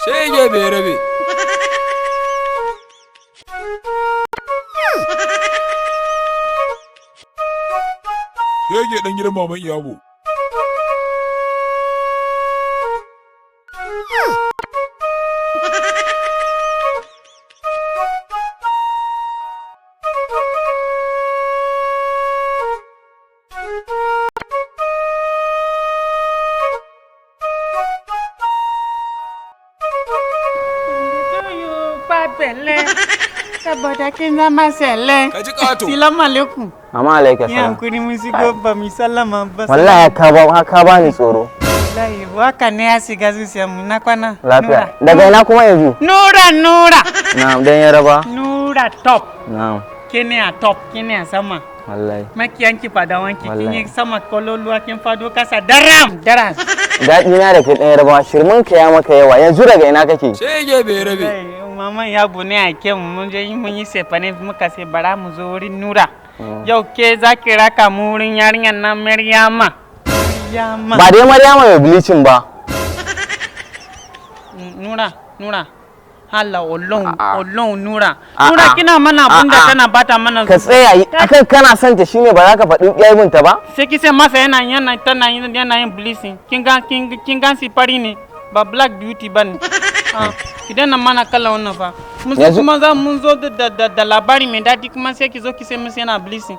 Shege bai rabe. Shege dan gidan maman Iyabo. Saboda kin zama sele. Ka ji ƙato. Salamu alaikum. Amma alaika Yi salam. hankuri mun shigo ba mu sallama ba. Wallahi ka ba ni tsoro. Wallahi waka ne ya shiga zuciyar mu na kwana. Lafiya. Daga ina kuma yanzu? Nura Nura. Na'am, dan Yaraba. Nura top. Na'am. Kene a top, kene a sama. Wallahi. Makiyanki fadawanki kin yi Wallahi. sama kololuwa kin fado kasa daram daram. Daɗi na da kai ɗan Yaraba, shirmin ka ya maka yawa. Yanzu daga ina kake? Shege bai rabe. Wallahi, Maman ya bune a ke mu mun je mun yi sefane muka sai bara mu zo wurin Nura. Yau ke za ki raka mu wurin yarinyar nan Maryama. Maryama. Ba dai Maryama mai bleaching ba. Nura, Nura. Hala Ọlọ́run, A'a. Ọlọ́run Nura. A'a. Nura kina mana abun da A'a. tana bata mana Ka tsaya akan kana son ta shine ba za ka faɗi aibinta ba? Sai ki sai masa yana yana tana yin yana yin bleaching. Kin ga kin ga si fari ne ba black beauty bane. Ah, ki daina mana kala wannan fa. Mun Yanzu- kuma za mun zo da labari mai daɗi kuma sai ki zo ki sai musu yana bleaching.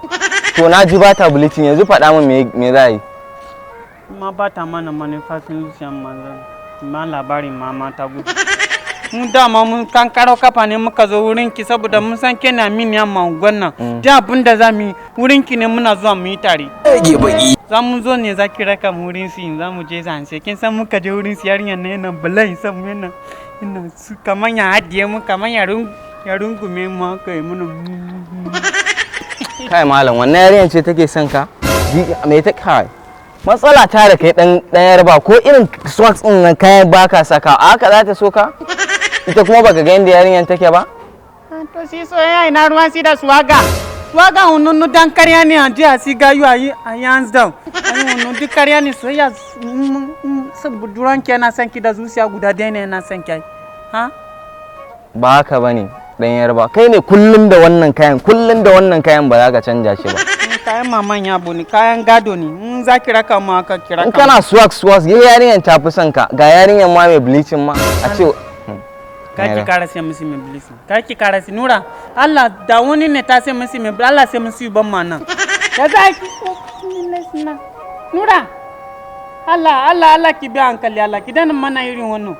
To na ji ba ta bleaching, yanzu faɗa min me za a yi. Ma bata mana manufacin zuciyar manzon. Ma labarin mama ta gudu. Mun dama mun kankaro kafa ne muka zo wurin ki saboda mun san ke na mini amma unguwan nan. Duk abin da za mu yi wurin ki ne muna zuwa mu yi tare. Shege baki. Za mu zo ne za ki raka mu wurin su za mu je zance. Kin san muka je wurin su yarinyar nan yana bala'i san mu yana yana su kaman ya hadiye mu kaman ya ya rungume mu haka ya muna. Kai malam, wannan yarinyar ce take son ka? Me ta kai? Matsala ta da kai dan dan Yaraba, ko irin socks din nan kayan baka saka, a haka za ta so ka? Ita kuma baka ga yanda yarinyar take ba? To shi soyayya ina ruwan si da swaga. Swaga hununu dan karya ne a je a si gayu a yi a yi hands down. A yi hununu duk karya ne soyayya buduran ki yana son ki da zuciya guda ɗaya ne yana son ki ai. Ha? Ba haka bane dan Yaraba. Kai ne kullum da wannan kayan, kullum da wannan kayan ba za ka canja shi ba. Kayan maman yabo ne, kayan gado ne. In za ki raka mu haka ki raka In kana swag swag, yarinyar ta fi son ka. Ga yarinyar ma mai bleaching ma a ce Kar ki kara sai musu mai bleaching. Kar ki kara sai Nura. Allah da wani ne ta sai musu mai Allah sai musu ban ma nan. Ya za ki Nura. Allah Allah Allah ki bi hankali Allah ki dana mana irin wannan.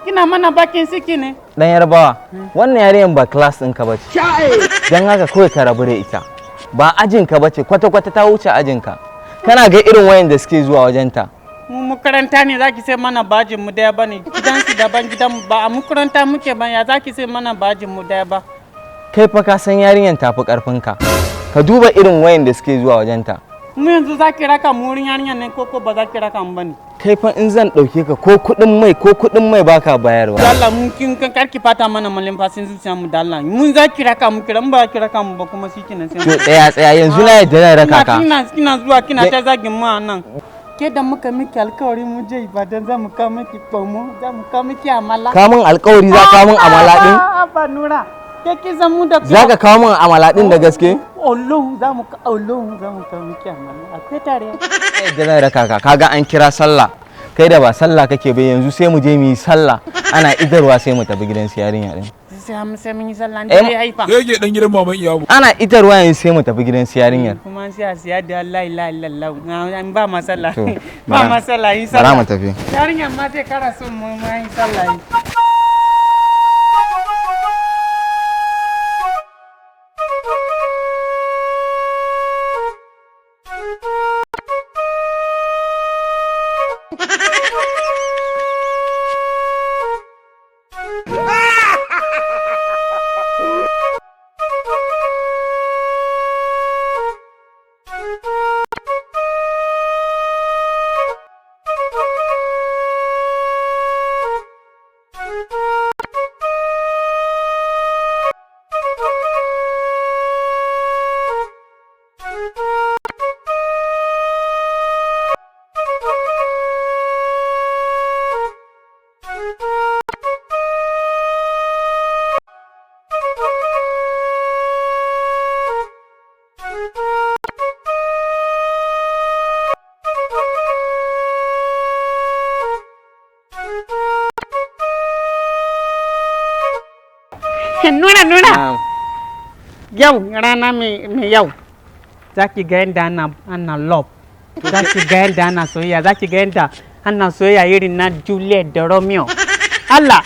Kina mana bakin ciki ne. Dan Yarbawa, wannan yarinyar ba class ɗinka ba ce. Don haka kawai ka rabu da ita. Ba ajinka ba ce, kwata-kwata ta wuce ajinka. Kana ga irin wayan da suke zuwa wajenta. Mu makaranta ne zaki sai mana bajin mu daya bane. Gidan su daban gidan mu ba a makaranta muke ba ya zaki sai mana bajin mu daya ba. Kai fa ka san yarinyar tafi ƙarfinka. Ka duba irin wayan da suke zuwa wajenta. Mu yanzu zaki raka mu wurin yarinyar ne ko ko ba zaki raka mu bane. Kai fa in zan ɗauke ka ko kuɗin mai ko kuɗin mai baka bayarwa. Dalla mun kin kan karki fata mana malin fasin zuciya mu dalla. Mun za ki raka mu kira mun ba ki raka mu ba kuma shikenan sai. To tsaya tsaya yanzu na yadda zan raka ka. Kina kina zuwa kina ta zagin mu a nan. Ke da muka miki alkawari mu je Ibadan za mu kawo miki pomo, za mu kawo miki amala. Ka min alƙawari za ka min amala ɗin? Ba Nura. Ke kin san mu da Za ka kawo min amala ɗin da gaske? Olohun za mu Olohun za mu kawo miki amala. Akwai tare. Na yadda zan raka ka, kaga an kira sallah. Kai da ba sallah kake ba yanzu sai mu je mu yi sallah. Ana idarwa sai mu tafi gidan su yarinya ɗin. Sai mu sai mun yi sallah dare haifa. Shege dan gidan maman Iyabo. Ana idarwa yanzu sai mu tafi gidan su yarinyar. Kuma sai a siya da la ilaha illallah. An ba masalla. To, Ba masalla yi bara sallah. mu tafi. Yarinyar ma zai kara son mu ma yi sallah. Nura. Na'am. Yau rana mai yau. Za ki ga yadda ana love. Za ki ga yadda ana soyayya. Za ki ga yadda ana soyayya irin na Juliet da Romeo. Allah.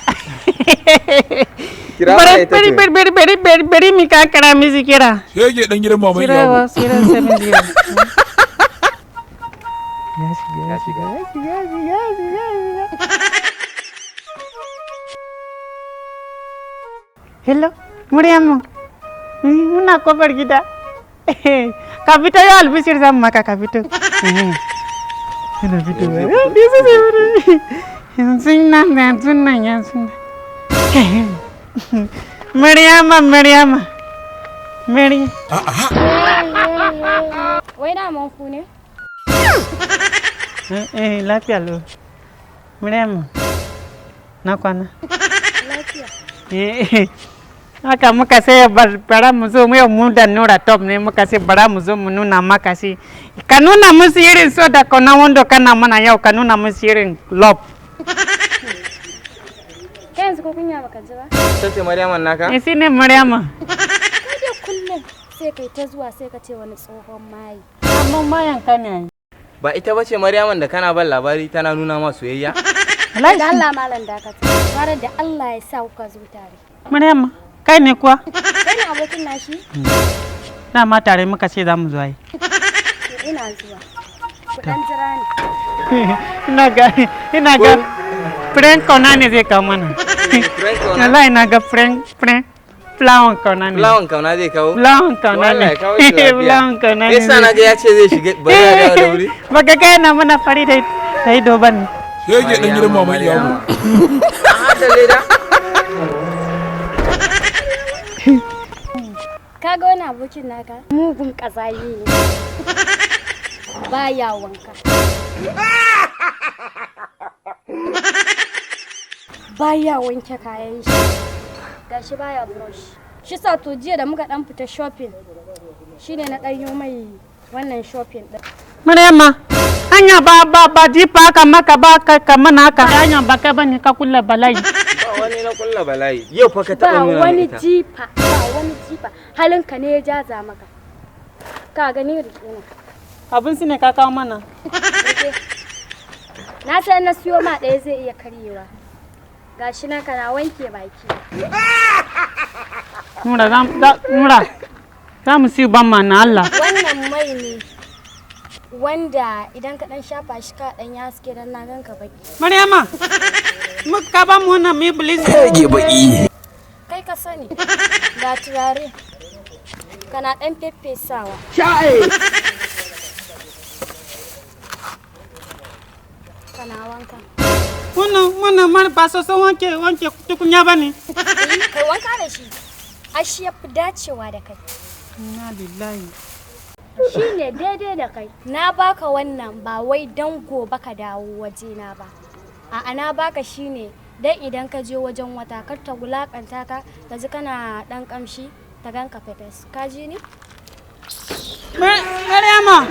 Kira mana Bari ita bari to. bari bari bari bari bari mi ka kara misi kira. Shege dan gidan maman Iyabo. 070. Ya shiga, ya shiga, ya shiga, ya shiga, ya shiga, ya shiga. Hello, Muryamu. Muna kofar gida. Ka fito yau, albishir zan maka, ka fito. Yana fitowa. Yanzu nan, yanzu nan, yanzu nan. Maryama, Maryama. Maryam. Wai daman ku ne? Eh, eh, lafiya lo. Maryama. Na kwana. Lafiya. Eh, haka muka sai bara mu zo mu yau, mu da Nura Top ne muka sai bara mu zo mu nuna maka shi. Ka nuna musu irin so da kauna wanda kana mana yau, ka nuna musu irin love. Kai yanzu ko kunya baka ji ba? Ita ce Maryaman naka? Eh, shi ne Maryama. Kai dai kullum sai kai ta zuwa, sai ka ce wani tsohon mayi. Amma mayan ka ne. Ba ita bace Maryaman da kana ban labari tana nuna ma soyayya? Wallahi. Da Allah malam dakata. Bara da Allah ya sa kuka zo tare. Maryama, kai ne kuwa? Kai ne abokin nashi? Dama tare muka ce za mu zo ai. To ina zuwa. Ku dan jira ni. Ina ga friend kauna ne zai kawo mana. Friend kauna? Wallahi na ga friend fulawan kauna ne. Fulawan kauna zai kawo? Fulawan kauna ne. Wallahi kawo shi lafiya. Fulawan kauna ne. Yasa na ga ya ce zai shiga, bari ya dawo da wuri. Baka kai na mana fari da ta yi doban. Shege dan gidan maman Iyabo. A da leda? Ka ga wani abokin naka? Mugun ƙazami ne. Baya wanka. Baya wanke kayan shi. Gashi baya brush. Shi sa to jiya da muka dan fita shopping, shine na dan yi mai wannan shopping din. Maryama, hanya ba jifa haka maka ba ka mana haka. Hanya ba kai bane ka kulla bala'i. Ba wani na kulla bala'i. Yau fa ka taɓa Ba nuna min wani ita. jifa, ba wani jifa. Halinka ne ya jaza maka. Ka gani, rike na. Abin su ne ka kawo mana. Rike. Na san na siyo ma ɗaya zai iya karyewa. Gashi nan kana wanke baki. Nura, Nura, za mu siyo ban ma na Allah. Wannan mai ne wanda idan ka dan shafa shi ka dan ya haske, dan na ganka baki. Maryama, muka ba mu wannan mi bilis. Shege baki. Kai ka sani, ga turare kana dan feffesawa. Kana wanka. Wannan mar ba soso wanke tukunya ba ne. Eh, kai wanka da shi. Ai shi ya fi dacewa da kai. Inna lillahi. Shi ne daidai da kai. Na baka wannan ba wai don gobe ka dawo wajena ba. A'a, na baka shi ne don idan ka je wajen wata kar ta wulakanta ka, ta ji kana dan kamshi, ta ganka fefes. Ka ji ni? Maryama.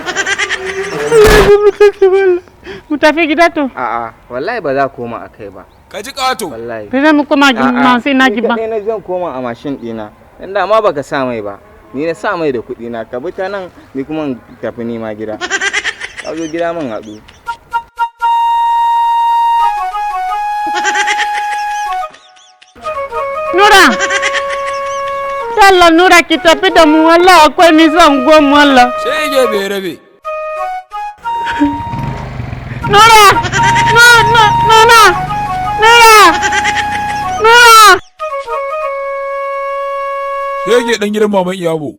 Mu tafi gida to. A'a, wallahi ba za koma a kai ba. Ka ji ƙato. Wallahi. Sai mu koma A'a, ma sai na ni giba. kaɗai na zan koma a mashin ɗina. Dan da ma baka sa mai ba. Ni na sa mai da kuɗi na, ka bi ta nan, ni kuma in tafi ni ma gida. Ka zo gida mun haɗu. Nura. Allah Nura, ki tafi da mu, wallahi akwai nisan goma Allah. Shege bai rabe. Nura! Nura! Nura! Nura! Nura! Shege dan gidan maman Iyabo.